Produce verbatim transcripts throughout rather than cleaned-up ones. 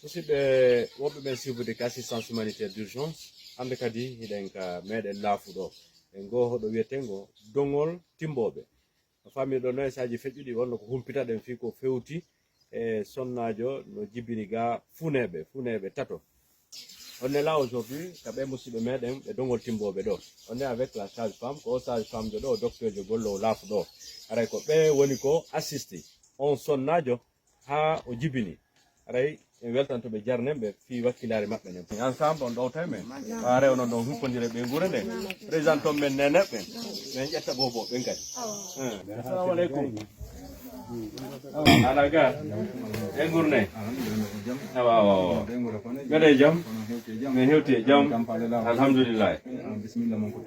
Musidɓe wonɓe ɓen suivre ka assistance humanitaire d'urgence, hannde kadi hiɗen ka meɗen laafu ɗo. E ngoo hoɗo wiyetee ngo Doŋol Timmbooɓe. No faamirɗon non, e saaji feƴƴuɗi wonno ko humpitaɗen fii ko fewti e sonnaajo no jibini ga Funeeɓe, Funeeɓe tato. On est là aujourd'hui ka ɓee musidɓe meɗen ɓe Doŋol Timmbooɓe ɗo. On est avec la sage-femme, ko o sage-femme jo ɗo, docteur jo gollowo laafu ɗo. Haray ko ɓe woni ko assisti on sonnaajo haa o jibini. Haray en weltanto ɓe, jarnen ɓe fii wakkilaare maɓɓe nden. Ensemble on ɗowtay men. Haray onon ɗon humpondire ɓe nguure nden. Président on men neneɓe ɓen. Men ƴetta bobo ɓen kadi. Eh, assalamu aleykum. Ala ga. E nguure nden. Awa, awa, awa. Mbeɗe jam. Men hewti e jam. Alhamdulillah.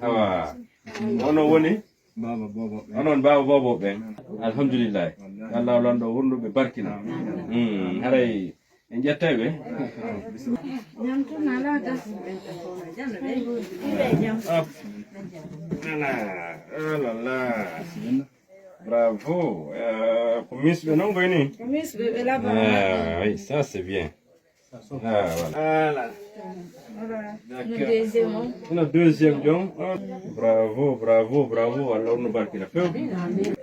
Awa. Ono woni? Baaba bobo ɓen. Onon baaba bobo ɓen. Alhamdulillah. Yo Allah lanɗo wurnuɓe barkina. Mm, haray en ƴettay ɓe. Jam tun alaa ga. Ah, ala, ala, ala. Bravo. Euh, ko Miss ɓe non koy ni? Ko Miss ɓe, ɓe laba. Ah, oui, ça c'est bien. Ah, voilà. Voilà. D'accord. No deuxième on. No deuxième jon. Oh, bravo, bravo, bravo. Allah wurno barkina few.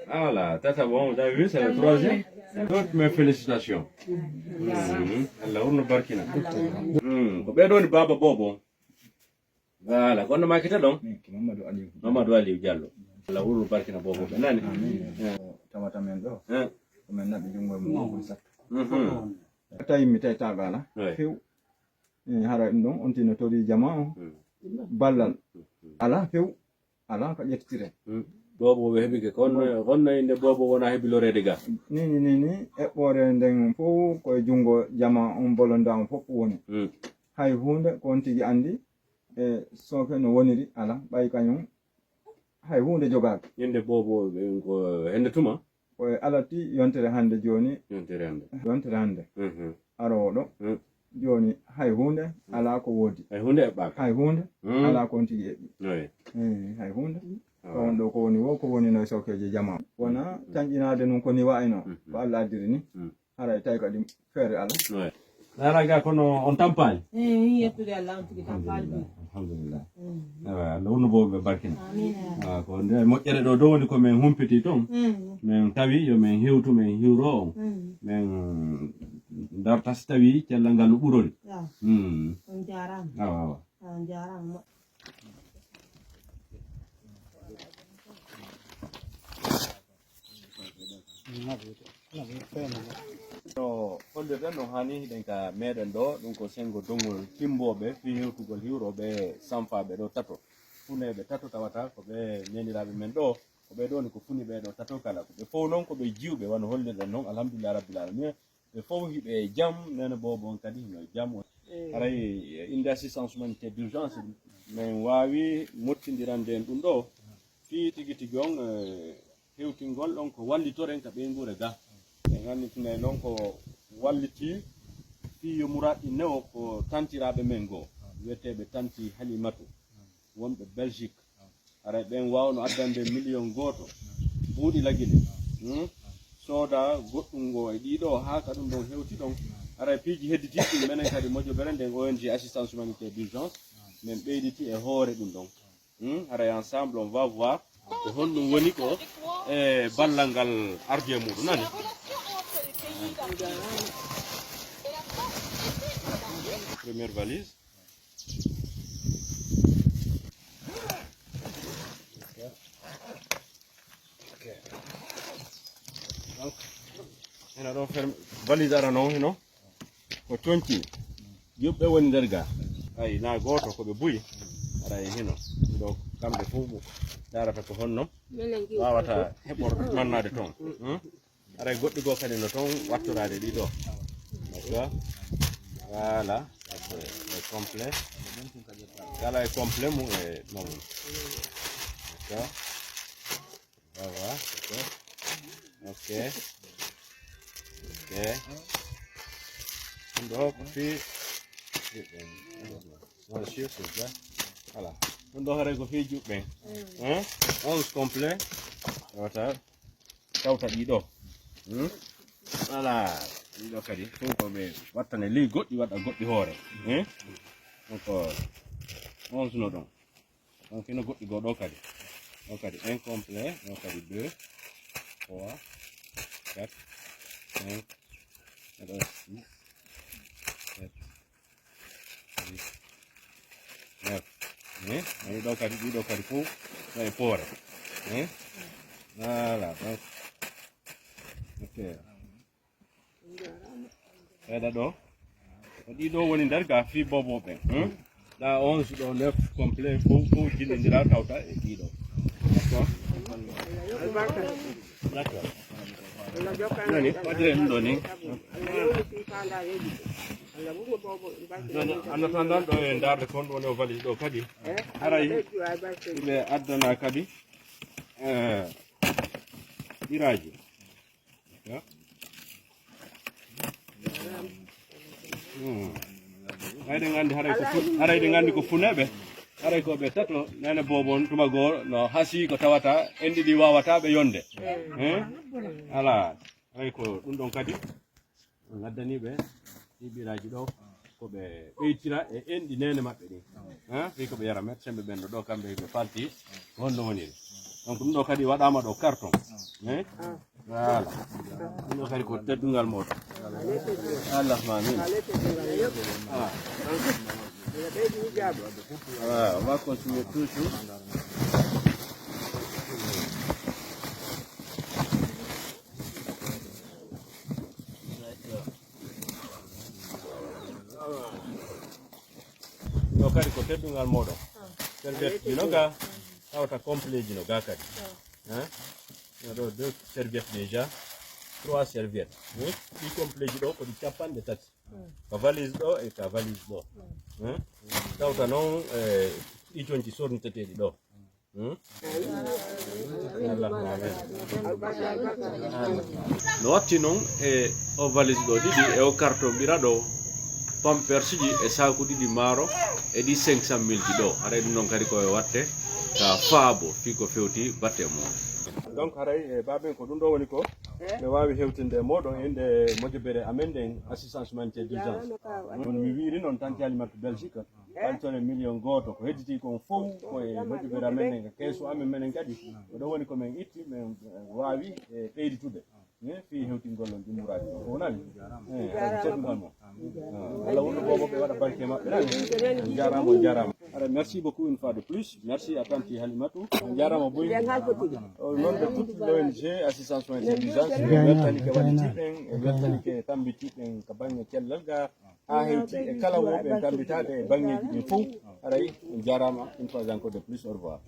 Voilà, tata bon, vous avez vu, c'est le troisième. Toutes mes félicitations. Mhm. Allah wurno barkina. Hmm, ko ɓe ɗo ni baaba bobo. Voilà, ko on no maakita ɗon? Min ko Mamadou Aliou. Mamadou Aliou Diallo. Allah wurno barkina bobo ɓe nani. Amin. Eh. Tawata men ɗo. Eh. Ko men naɓi junngo e mum ko sattu. Mhm. Tawi mi tawi taɓe ala. Ouais. Few. Eh, hara ɗum ɗon on tino tori jama o. Mm. Ballal. Mm. Ala few. Ala ko ƴettitire. Mm. Bobo ɓe heɓike. Kon, kon no inde bobo wona heɓi loreede ga. Ni, ni, ni, ni, eɓɓoore nden fof koye junngo jama on bolonda on fof woni. Mm. Hay huunde ko on tigi anndi, e sooke no woniri ala, ɓay kañum hay huunde jogaaka. Inde bobo ɓen ko hende tuma? Ko e alati yontere hannde jooni. Yontere hannde. Yontere hannde. Mhm. Aroowo ɗo. Mm. Jooni hay huunde alaa ko woodi. Hay huunde eɓɓaaka. Hay huunde Mm. alaa ko on tigi eɓɓi. Oui. Eh, hay huunde. Ah. Ko on ɗo ko woni wo, ko woni no e sookeeje jama. Wona Mm. tanƴinaade nun ko ni wayi no. Mm. Ko Allah addiri ni. Mm. Haray tawi kadi feere Allah. Ouais. Dara ga kono on tampaali? Eh, min yettude Allah on tigi tampaali ɗum. Alhamdulillah. Alhamdulillah. Mm. Ewa, Allah wonno bobo ɓe barkina. Amin. Ah, ko nde moƴƴere ɗo dow woni ko min humpiti ton. Mm. Min tawi yo min hewtu, min hiwro on. Mm. Min darta si tawi cellal ngal no ɓurori. Ya. Mm. On jaaraama. Awa, awa. On jaaraama. No hollirɗen no hani hiɗen ka meɗen ɗo, ɗum ko sengo dongol timbooɓe fii hewtugol hiwrooɓe sanfaaɓe ɗo tato. Funeeɓe tato tawata ko ɓe neniraaɓe men ɗo, ko ɓe ɗo ni ko funi ɓe ɗo tato kala. Ko ɓe fof noon ko ɓe jiwɓe wano hollirɗen noon, alhamdulillah rabbil alamin. Ɓe fof hiɓe e jam, nene boobo on kadi hino e jam. Haray, eh, inde assistance humanitaire d'urgence, min waawi mottindirande en ɗum ɗo. Fii tigi tigi on, eh, hewtingol ɗon ko wallitoren ka ɓeynguure ga. En annitinay noon ko wallitii fii yo muraɗɗi newo ko tantiraaɓe men goo, wiyeteeɓe Tanti Halimatu, wonɓe Belgique. Haray ɓen waawno addande million gooto, buuɗi lagine. Hmm? Sooda goɗɗum ngo e ɗiɗo haa ka ɗum ɗon hewti ɗon. Haray piiji hedditiiɗi menen kadi mojobere nden O N G assistance humanitaire d'urgence, men ɓeyditi e hoore ɗum ɗon. Hmm? Haray ensemble, on va voir ko honɗum woni ko e ballal ngal ardi e muɗum, nani? Première valise. Ok. Ok. Donc, ena ɗon ferme, valise ara noon hino ko conci. Juɓɓe woni nder ga. Ay, na gooto ko ɓe buy. Ara e hino. Donc, kamɓe fof ɓe darata ko honno wawata heɓor mannaade toon. Hmm? Haray goɗɗi goo kadi no toon wattoraade ɗi ɗo. D'accord? Voilà. C'est complet. Kala e complet mum e mum. D'accord? Voilà. Ok. Ok. Ɗum ɗo ko fii. Voilà, sur ce, là. Voilà. Ɗum ɗo haray ko fii juɓɓe. Hein? Onze complet. Wata. Tawta ɗi ɗo. Hmm? Voilà. Ɗiɗo kadi fof ko ɓe wattane ley goɗɗi, waɗa goɗɗi hoore. Hein? Donc, onze no ɗon. Donc, hino goɗɗi goo ɗo kadi. Ɗo kadi un complet, ɗo kadi deux, trois, quatre, cinq, ɗo six, sept, huit, neuf. Hein? Ani ɗo kadi, ɗiɗo kadi fof no e poore. Hein? Voilà, donc, ok. Seeɗa ɗo. Ko ɗiɗo woni nder ga fii boobo ɓen. Hmm? Ɗa onze ɗo, neuf complet, fof, fof jillindira tawta e ɗiɗo. D'accord? D'accord. Nani, waɗire ɗum ɗo ni. Nani, en attendant ɗo e ndaarde kon woni o valise ɗo kadi. Haray ɓe addana kadi, eh, ɓiraaji. Ya. Hmm. Haray ɗen anndi, haray ko fu-, haray ɗen anndi ko funeeɓe. Haray ko ɓe tato, nene boobo on tuma goo no hasi ko tawata enɗi ɗi waawata ɓe yonde. Eh? Alaa. Haray ko ɗum ɗon kadi. On ngaddanii ɓe ɗii ɓiraaji ɗo, ko ɓe ɓeytira e enɗi neene maɓɓe ɗin. Hein? Fii ko ɓe yara médecin ɓe ɓen ɗo, ɗo kamɓe ɓe falti, ko honno woniri. Donc ɗum ɗo kadi waɗaama ɗo carton. Hein? Voilà. Ɗum ɗo kadi ko teddungal mooɗon. Allahumma amin. Ah. Ah, on va continuer toujours. Ɗo kadi ko teddungal mooɗon. Serviette ji no ga, tawta complet ji no ga kadi. Hein? Ɗo ɗo deux serviettes déjà, trois serviettes. Hein? Ɗi complet ji ɗo ko ɗi capanɗe tati. Ka valise ɗo e ka valise ɗo. Hein? Tawta noon, eh, ɗi conci sorniteteeɗi ɗo. Hmm? Allahumma amin. No watti noon e o valise ɗo ɗiɗi e o carton ɓira ɗo, pampersji e saaku ɗiɗi maaro e ɗi cinq cent mille ji ɗo. Haray ɗum ɗon kadi ko e watte ka faabo fii ko fewti batte mum. Donc haray e baaben ko ɗum ɗo woni ko ɓe waawi hewtinde e mooɗon e innde mojobere amen nden assistance humanitaire d'urgence. Kono mi wiiri noon tante Halimatu Belgique. Ɓaytore million gooto, ko hedditii kon fof ko e moƴƴuɓe men en, keesu amen menen kadi. Ko ɗo woni ko men itti, men, eh, waawi, eh, ɓeyditude. Eh, fii hewtingol on ɗimmoraaji ɗo. Ko wonani? Eh, ko teddungal mon. Ah, Allah wonno boobo ɓe waɗa barke maɓɓe. Nani? On njaaraama, on njaaraama. Ara, merci beaucoup une fois de plus. Merci à Tante Halimatou. On njaaraama boy. Au nom de toute l'O N G Assistance Humanitaire d'Urgence, en weltanike waɗitiiɓe en, en weltanike tammbitiiɓe en ka baŋŋe cellal ga. Haa hewti e kala wonɓe en tammbitaade e baŋŋeeji ɗin fof. Haray, on njaaraama une fois encore de plus, au revoir.